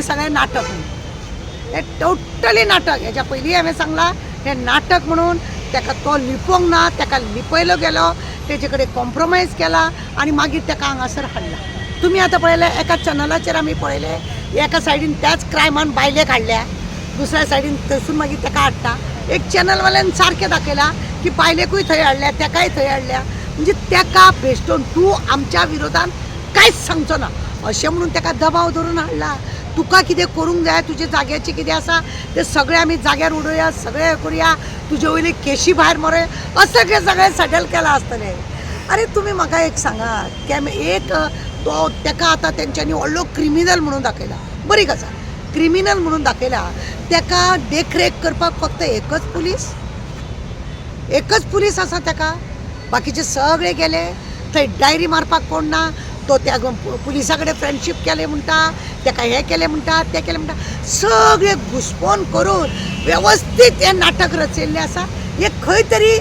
सगळें नाटक म्हणून. हें टोटली नाटक. हेच्या पयलीं हांवें सांगलां, हें नाटक म्हणून. ताका तो लिपोवंक ना, ताका लिपयलो गेलो, तेजे कडेन कॉम्प्रोमायज केला आनी मागीर ताका हांगासर हाडला. तुमी आतां पळयलें, एका चॅनलाचेर आमी पळयलें, एका सायडीन त्याच क्रायमान बायलेक हाडल्या, दुसऱ्या सायडीन थंयसून मागीर ताका हाडटा. एक चॅनलवाल्यान सारकें दाखयलां की बायलेकूय थंय हाडल्या, ताकाय थंय हाडल्या. म्हणजे ताका बेश्टोन तूं आमच्या विरोधान कांयच सांगचो ना अशें म्हणून ताका दबाव धरून हाडला. तुका कितें करूंक जाय, तुजे जाग्याचें कितें आसा तें सगळें आमी जाग्यार उडोवया, सगळें हें करुया, तुजे वयली केशी भायर मारूया, अशें सगळें सगळें सेटल केलां आसतलें. आरे, तुमी म्हाका एक सांगात, कॅम एक तो ताका आतां तेंच्यांनी व्हडलो क्रिमिनल म्हणून दाखयला. बरी गजाल, क्रिमिनल म्हणून दाखयला. ताका देखरेख करपाक फक्त एकच पुलीस, एकच पुलीस आसा ताका, बाकीचे सगळे गेले. थंय डायरी मारपाक कोण ना. तो त्या पुलिसा कडेन फ्रेंडशीप केलें म्हणटा, ताका हें केलें म्हणटा, तें केलें म्हणटा. सगळें घुसपोन करून वेवस्थीत हें नाटक रचयल्लें आसा. हें खंय तरी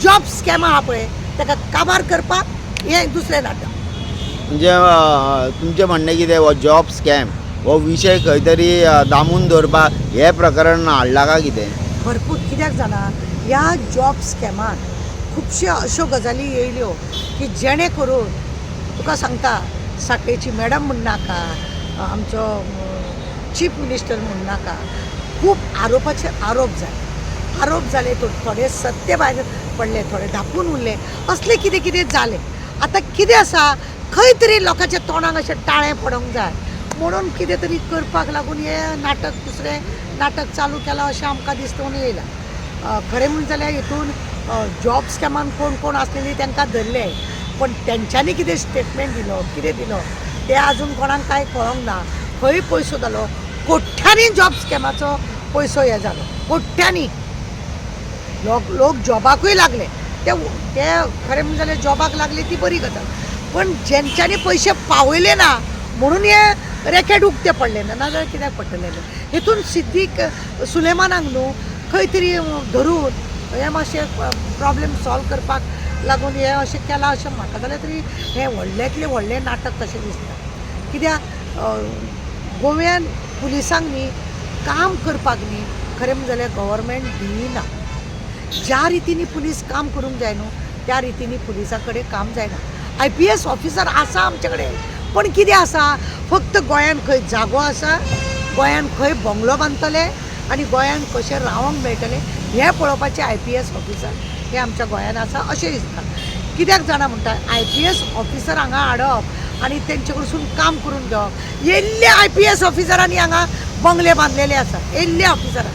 जॉब स्कॅम आहा पळय, ताका काबार करपाक हें दुसरें नाटक. म्हणजे तुमचें म्हणणें कितें, हो जॉब स्कॅम हो विशय खंय तरी दामून दवरपाक हें प्रकरण हाडलां काय कितें? भरपूर. कित्याक जाणा, ह्या जॉब स्कॅमान खुबश्यो अश्यो गजाली येयल्यो की जेणे करून तुका सांगता, साखळेची मॅडम म्हणनाका, आमचो चीफ मिनिस्टर म्हणनाका, खूब आरोपाचे आरोप जाले. आरोप जाले, थोडे सत्य भायर पडले, थोडे धापून उरले, असले कितें कितें जालें. आतां कितें आसा, खंय तरी लोकांच्या तोंडाक अशें टाळें पडोंक जाय म्हणून कितें तरी करपाक लागून हें नाटक, दुसरें नाटक चालू केलां अशें आमकां दिसता म्हणून येयलां. खरें म्हणून जाल्यार हितून जॉब स्कॅमान कोण कोण आसलेली तांकां धरले, पण तेंच्यांनी कितें स्टेटमेंट दिलो, कितें दिलो तें आजून कोणाक कांय कळोंक ना. खंय पयसो जालो, कोट्यांनी जॉब स्कॅमाचो पयसो हे जालो, कोट्यांनी. लोक लोक जॉबाकूय लागले. ते ते खरें म्हणून जाल्यार जॉबाक लागले ती बरी गजाल, पण जेंच्यांनी पयशे पावयले ना म्हणून हे रॅकेट उक्तें पडलें ना, नाजाल्यार कित्याक पडटलें? हेतून सिद्दीक सुलेमानाक न्हू खंय तरी धरून हें मातशें प्रॉब्लेम सॉल्व करपाक लागून हें अशें केलां अशें म्हाका जाल्यार तरी हें व्हडल्यांतलें व्हडलें नाटक कशें दिसता. कित्याक गोव्यान पुलिसांक न्ही काम करपाक न्ही, खरें म्हणून जाल्यार गव्हर्मेंट दिना. ज्या रितीनी पुलीस काम करूंक जाय न्हू, त्या रितीनी पुलिसां कडेन काम जायना. आयपीएस ऑफिसर आसा आमचे कडेन, पण कितें आसा, फक्त गोंयान खंय जागो आसा, गोंयान खंय बंगलो बांदतले आनी गोंयान कशें रावंक मेळटलें हें पळोवपाचें आयपीएस ऑफिसर हे आमच्या गोंयान आसा अशें दिसता. कित्याक जाणा म्हणटा, आयपीएस ऑफिसर हांगा हाडप आनी तेंचे कडसून काम करून घेवप. येयल्ले आयपीएस ऑफिसरांनी हांगा बंगले बांदलेले आसा. येयल्ले ऑफिसरां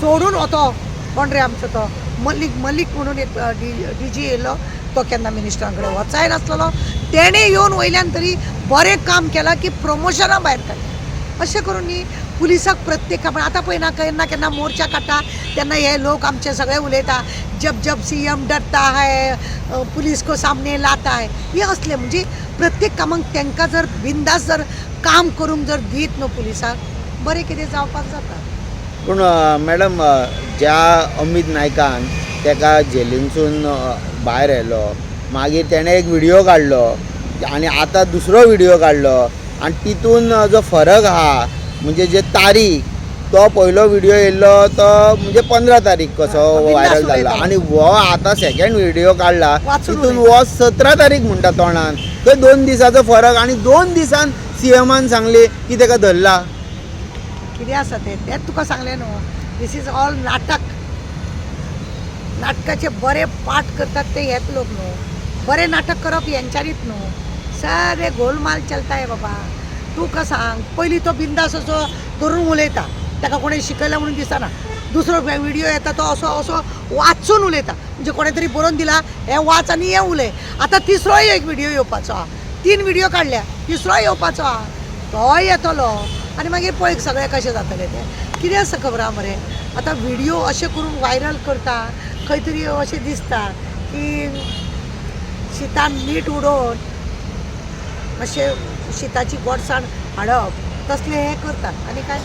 सोडून वतो कोण रे आमचो तो मलीक, मलीक म्हणून एक डी जी येयलो, तो केन्ना मिनिस्टरां कडेन वचाय नासलेलो. तेणें येवन वयल्यान तरी बरें काम केलां की प्रमोशनां भायर काडलें. अशें करून न्ही पुलिसाक प्रत्येक कामाक आतां पळय ना, केन्ना केन्ना मोर्चा काडटा तेन्ना हे लोक आमचे सगळे उलयता, "जब जब सीएम डरता है, पुलीस को सामने लाता है." हे असले म्हणजे प्रत्येक कामाक तांकां जर बिंदास जर काम करूंक जर दीत न्हू पुलिसाक, बरें कितें जावपाक जाता. पूण मॅडम, ज्या अमीत नायकान ताका जेलीनसून भायर आयलो, मागीर तेणें एक व्हिडियो काडलो आनी आतां दुसरो व्हिडियो काडलो आनी तितून जो फरक आहा, म्हणजे जे तारीख, तो पयलो व्हिडियो येयल्लो तो म्हणजे 15 तारीख कसो बिंदास व्हायरल जाल्लो उलयता. आनी हो आतां सेकंड व्हिडियो काडला वाचून तितून उलयता. हो 17 तारीख म्हणटा तोंडान. थंय 2 दिसाचो फरक आनी 2 दिसान सीएमान सांगली की ताका धरला. कितें आसा तें, तेंच तुका सांगलें न्हू, this is all नाटक. नाटकाचे बरे पाठ करतात ते हेच लोक न्हू. बरें नाटक करप हेंच्यांनीच न्हू. सगळे गोलमाल चलता है बाबा. तुका सांग, पयलीं तो बिंदास असो धरून उलयता, ताका कोणें शिकयला म्हणून दिसना. दुसरो व्हिडियो येता, तो असो असो वाचून उलयता, म्हणजे कोणें तरी बरोवन दिला, हें वाच आनी हें उलय. आतां तिसरोय एक व्हिडियो येवपाचो आहा. तीन व्हिडियो काडल्या, तिसरोय येवपाचो आहा. तोय येतलो आनी मागीर पळय सगळें कशें जातलें तें. कितें आसा खबर आहा मरे, आतां व्हिडियो अशें करून व्हायरल करता, खंय तरी अशें दिसता की शितान मीठ उडोवन अशें शिताची गोडसाण हाडप, तसलें हें करतात आनी काय.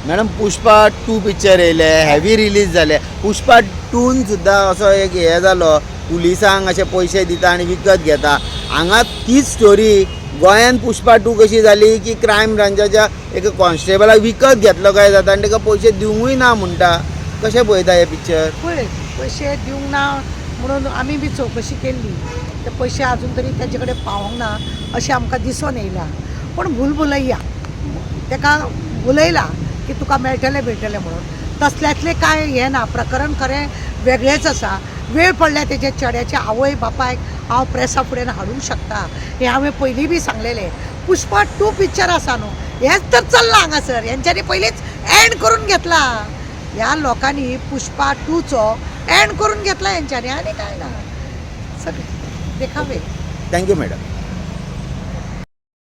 मॅडम, पुष्पा 2 पिक्चर येयले, हेवी रिलीज जाले. पुष्पा 2न सुद्दां असो एक हे जालो, पुलिसांक अशे पयशे दिता आनी विकत घेता. हांगा तीच स्टोरी गोंयान पुष्पा 2 कशी जाली की क्रायम ब्रांचाच्या एका कॉन्स्टेबलाक विकत घेतलो काय जाता आनी ताका पयशे दिवंकूय ना म्हणटा. कशें पळयता हें पिक्चर? पळय, पयशे दिवंक ना म्हणून आमी बी चवकशी केल्ली, ते पयशे अजून तरी ताजे कडेन पावोंक ना अशें आमकां दिसून येयलां. पूण भुलभुलैया ताका उलयला की तुका मेळटलें मेळटलें म्हणून, तसल्यांतलें कांय हें ना. प्रकरण खरें वेगळेंच आसा. वेळ पडल्या तेजे चेड्याच्या आवय बापायक हांव प्रेसा फुडें हाडूंक शकता हें हांवें पयलीं बी सांगलेलें. पुष्पा 2 पिक्चर आसा न्हू, हेंच तर चल्लां हांगासर. हेंच्यांनी पयलींच एंड करून घेतला. ह्या लोकांनी पुष्पा 2चो एंड करून घेतला हेंच्यांनी, आनी कांय ना, सगळें देखावे. Thank you madam.